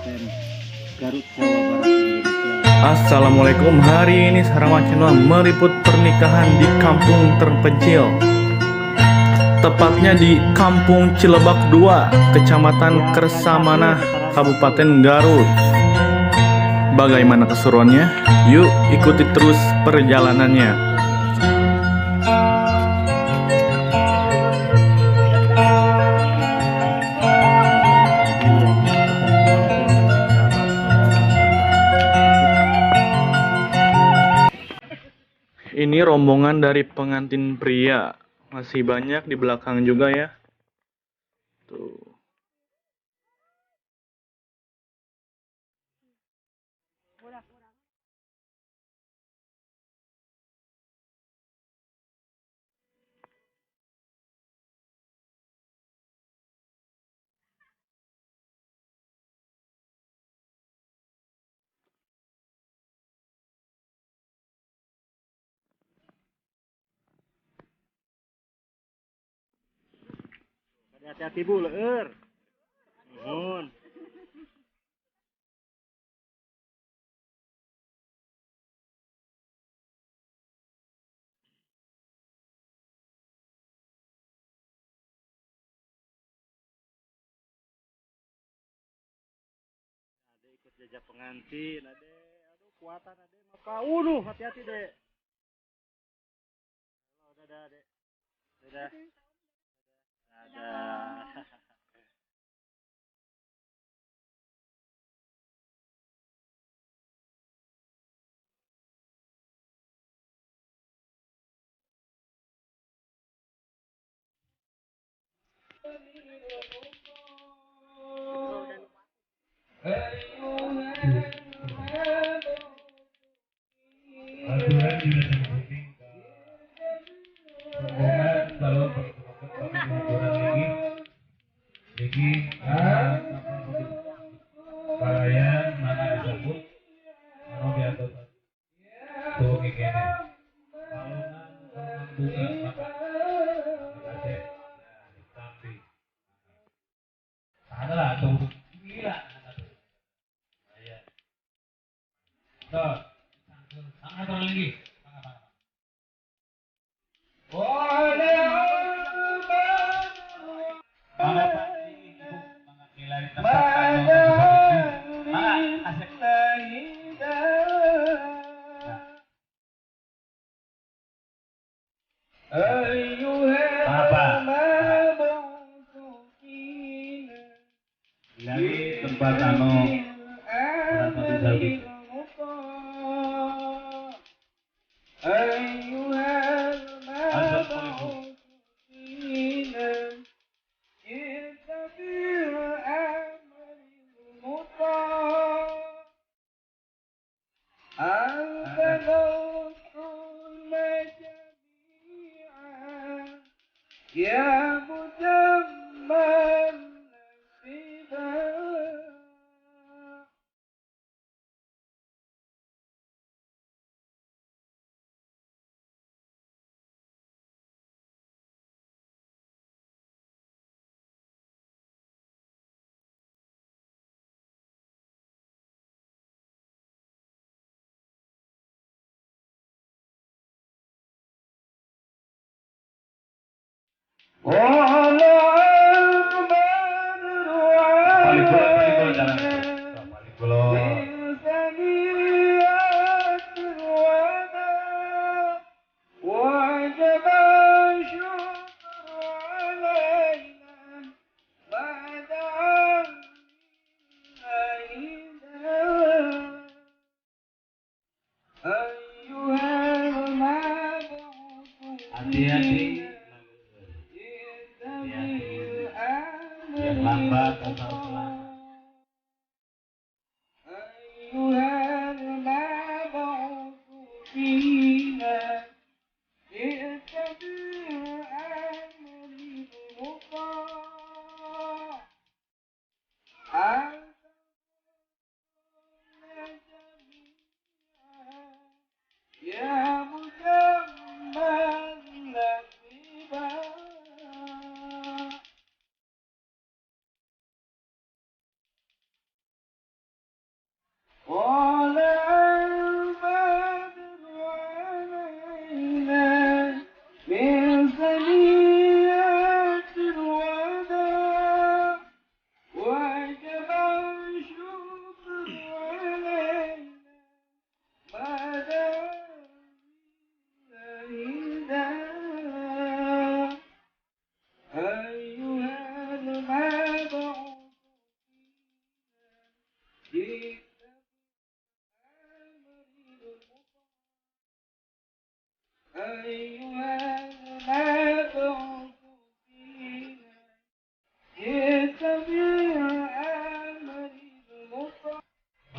Kabupaten Garut, Jawa Barat, Indonesia. Assalamualaikum, hari ini Sarama Channel meliput pernikahan di kampung terpencil. Tepatnya di Kampung Cilebak 2, Kecamatan Kersamanah, Kabupaten Garut. Bagaimana keseruannya? Yuk ikuti terus perjalanannya. Ini rombongan dari pengantin pria. Masih banyak di belakang juga ya. Tuh. Hati-hati Bu, leur. Nuhun. Ade ikut jajak pengantin, ade. Aduh, kuatan ade. Maka unuh, hati-hati, Dek. Halo, dadah, Dek. Dadah. Dadah. Dari tempat anu يا مجمل فدا. وطلع البدر علينا من ثنيات الوداع وجب الشكر علينا ما دعا لله. أيها المبعوث. Hati-hati.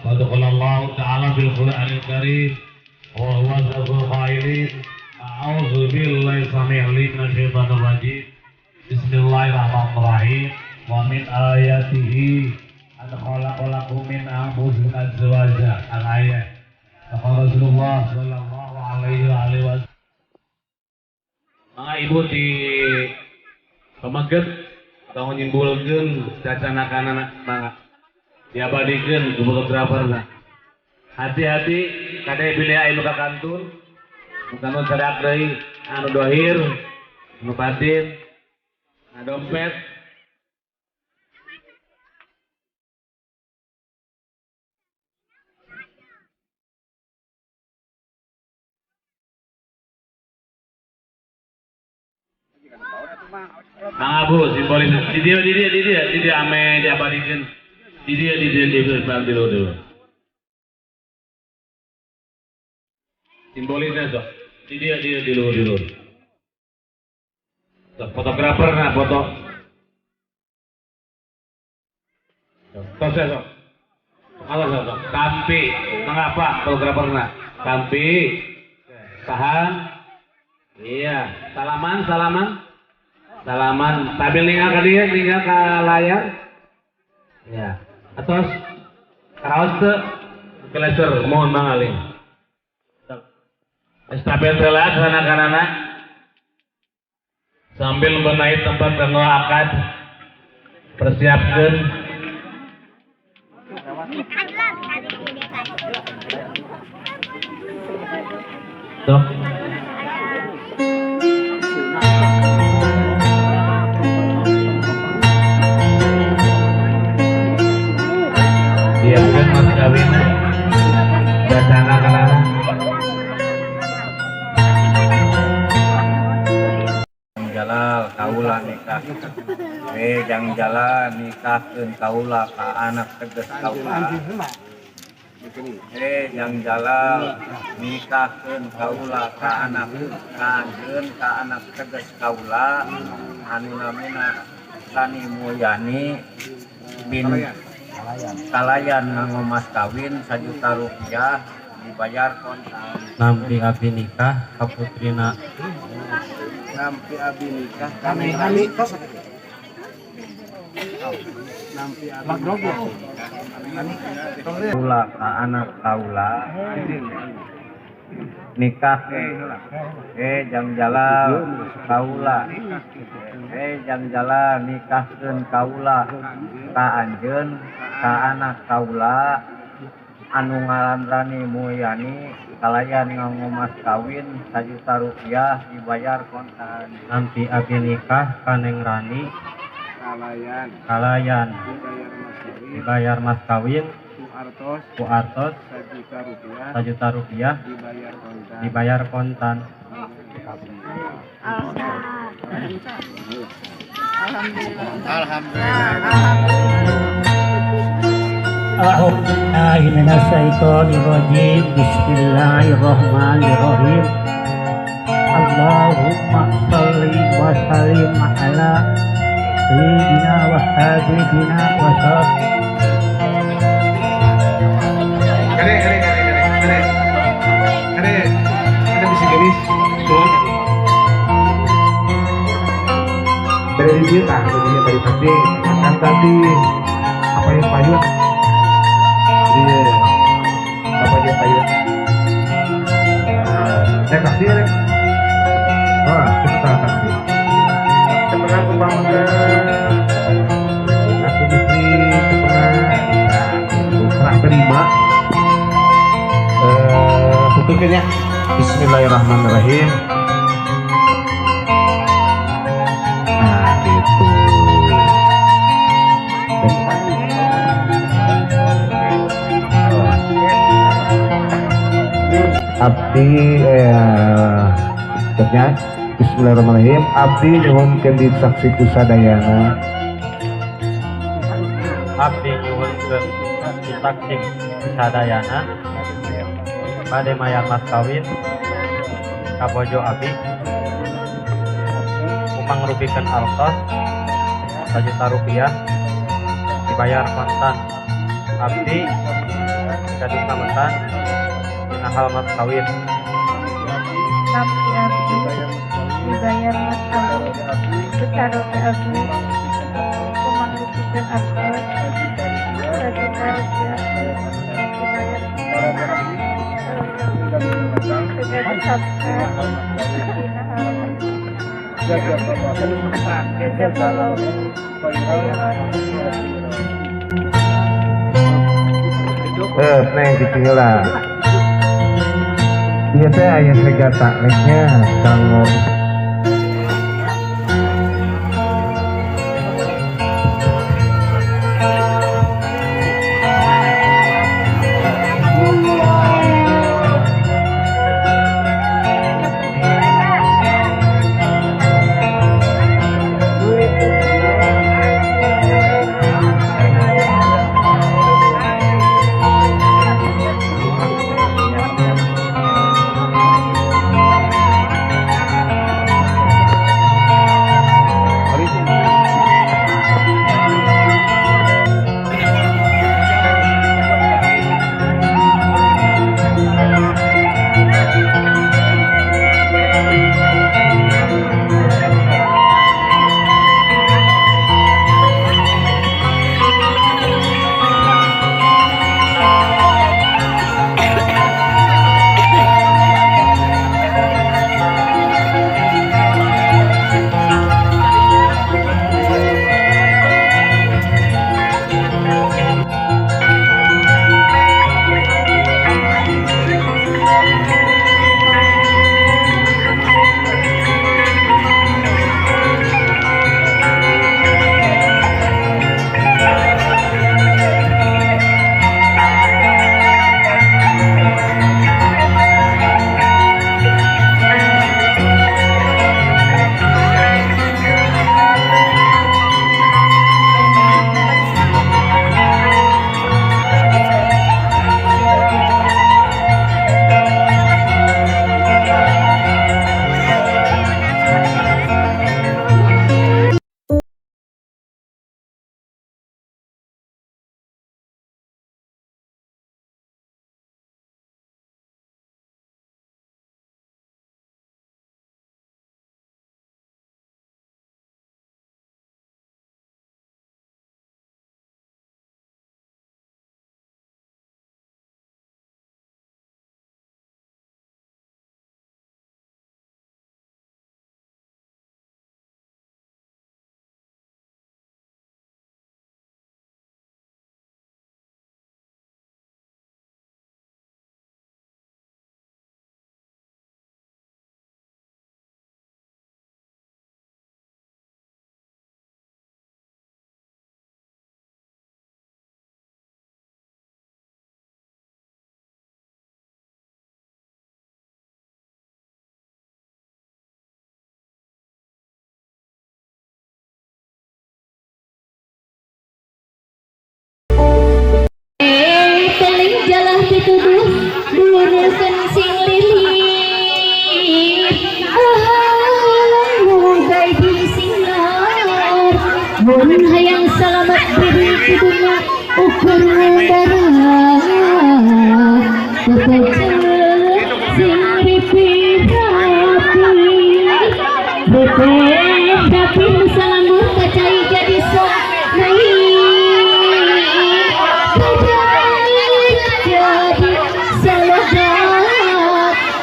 Sadaqallahu ta'ala bil Qur'anil Karim wa huwa dzul qailin. A'udzu billahi samil alim minasyaitonir rajim. Bismillahirrahmanirrahim. Wa min ayatihi an khalaqalakum min anfusikum azwaja. Al-ayat. Qala Rasulullah sallallahu alaihi wa alihi wasallam. Mangga ibu di pameget tong nyimpulkeun cacanakanana mangga. Diabadikeun ku fotograferna. Hati-hati kade bilih aya nu kakantun, nu kantun sadak deui anu dohir, anu batin, anu dompet. Mangga Bu, simbolis di dieu ame diabadikeun. Di dia dulu. Simbolisnya sok. Di dia dulu. Sok fotografer nah foto. Tos ya sok. Kalau sok. Kampi, mengapa fotografer nah? Kampi. Tahan. Iya, salaman. Salaman sambil ninggal ke dia, ninggal ke layar. Ya. Atos karaos teu keleser mohon mangaling. Estafet heula kana-kanana sambil membenahi tempat kanggo akad persiapkeun. Sok. Siapkan mas kawin dacana kanana. Jalal kaula nikah. Jang jalan nikahkeun kaula ka anak teges kaula. Jang jalal nikahkeun kaula ka anak kaanjeun ka anak teges kaula anu namina Sani Mulyani bin Kalayan nganggo mas kawin 1 juta rupiah dibayar kontan. Nampi abi nikah ka putrina. Nampi abi nikah kami kami nampi abi kaula ka anak kaula nikah jang jalal kaula jang jalal nikahkeun kaula ka anjeun ka anak kaula anu ngaran Rani Mulyani kalayan nganggo mas kawin 1 juta rupiah dibayar kontan. Nampi abi nikah ka Neng Rani kalayan dibayar mas kawin ku artos 1 juta rupiah dibayar kontan. Alhamdulillah. Minasyaitonirrajim. Bismillahirrahmanirrahim. Allahumma shalli wa sallim ala sayyidina wa habibina wa sallam. Kare ada bisa gelis dari dia tak jadinya dari tadi akan tadi apa yang payun dia apa yang payun saya kasih ya oh kita kasih kepengan pembangunan aku istri kepengan serah terima tutupin ya. Bismillahirrahmanirrahim. Nah gitu. Abdi Bismillahirrahmanirrahim. Abdi nyuhunkeun di saksi kusadayana. Abdi nyuhunkeun Ditaksim sadayana bade mayar mas kawin ka bojo abi kupangrupikeun artos 1 juta rupiah dibayar kontan. Abdi gaduh sametan dina hal mas kawin. Abdi abdi dibayar mas kawin saroge abdi kumangrupikeun artos 1 juta rupiah dibayar kontan. Neng kitu heula. Ieu teh aya sega takleknya kanggo Dituduh durukeun sing lilir halang di sinar mun hayang salamat diri kuduna ukur darah tetep sing ripi-rapi bete tapi salambur kacai jadi sok naik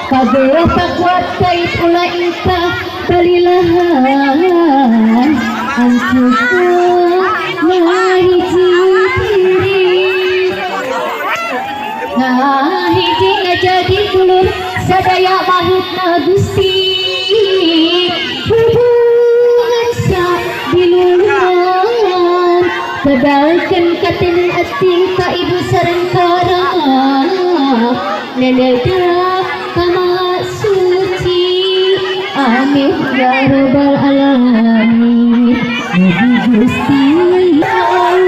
kabeh takwat kait ulah ingkah balilahan ancuku ngahiji diri ngahiji ngajadi dulur sadaya mahutna Gusti hubungan sabiluluran tedalkeun katenun ati ka ibu sareng karang leleda kama suci amin ya rabbal alamin. Gusti Allah.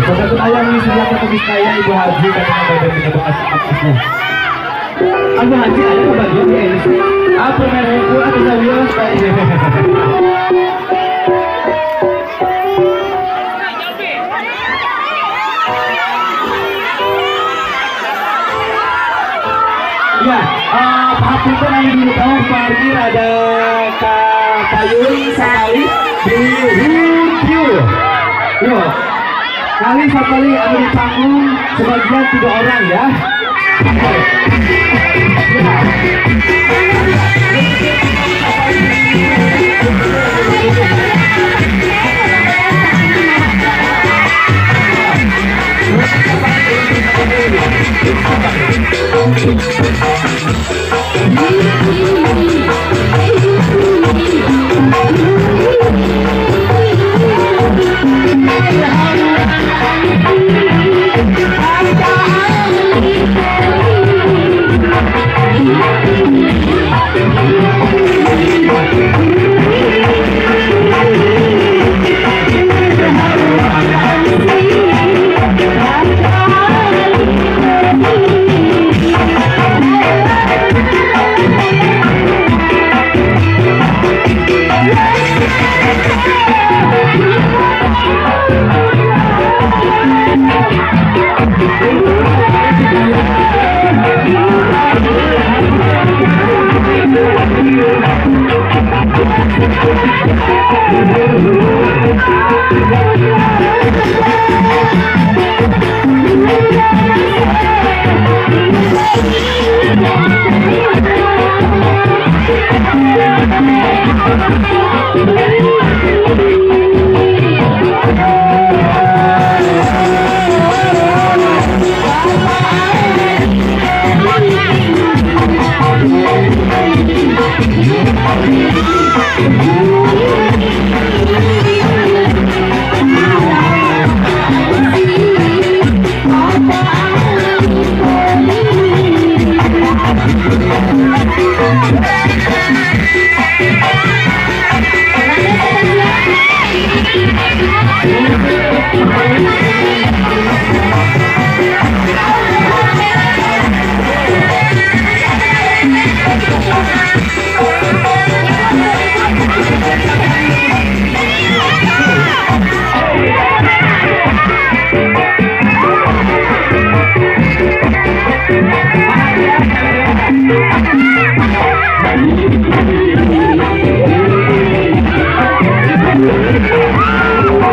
Satu ayam ini siapa kaya Ibu Haji katanya badan punya bekas aktifnya. Ibu Haji ada kebagian ya ini. Apa merek atau sawios kayaknya. Ya, Pak Punten anu di bawah parkir ada Kak Payun sekali di Hutiu. Yo. Kali sekali ada di panggung sebagian 3 orang ya.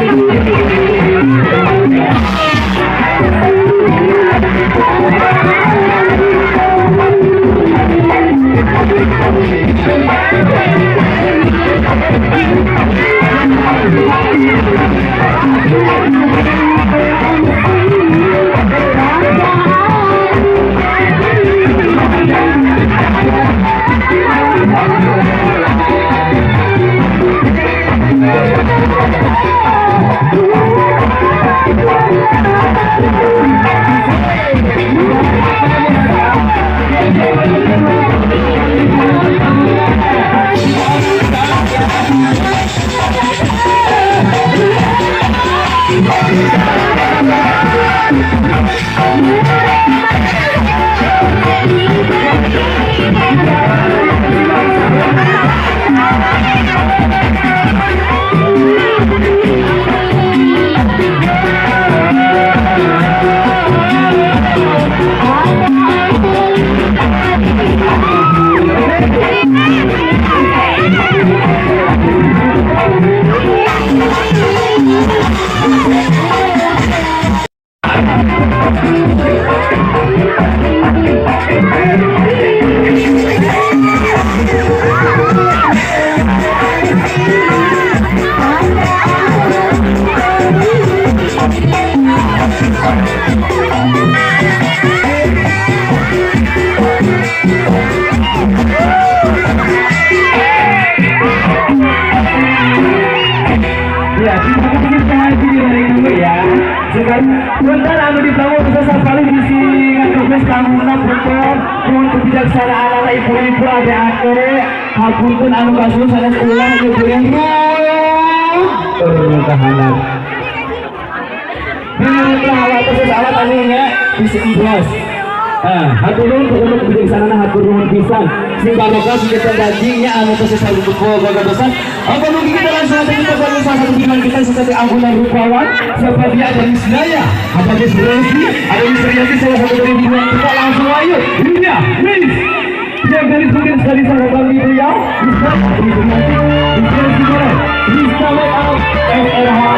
Thank you. Ya, terima kasih sekali dulu ya. Sebentar anu dibangun bisa sekali bisi ngatugas kanguna punten nuhun kebijaksanaan anak ibu-ibu ade-ade hapunten anu kasus sanes ulah ieu kuring pertahanan. Bingung awal khusus alat anu nya bisi ikhlas. Ah, hatur nuhun untuk kebijaksanaan hatur nuhun pisan. Sing barokah sing dagingnya anu khusus gagadosan. Oke, mungkin kita langsung aja kita bangun salah satu pilihan kita seperti Anggunan Rupawan. Siapa dia? Ada Miss Naya, ada Miss Rosi, ada Miss Rianti, salah satu dari pilihan kita. Langsung ayo, ini dia, Miss yang garis mungkin sekali sama kami beliau, Miss Rianti, Miss Rianti, Miss Rianti, Miss SRH.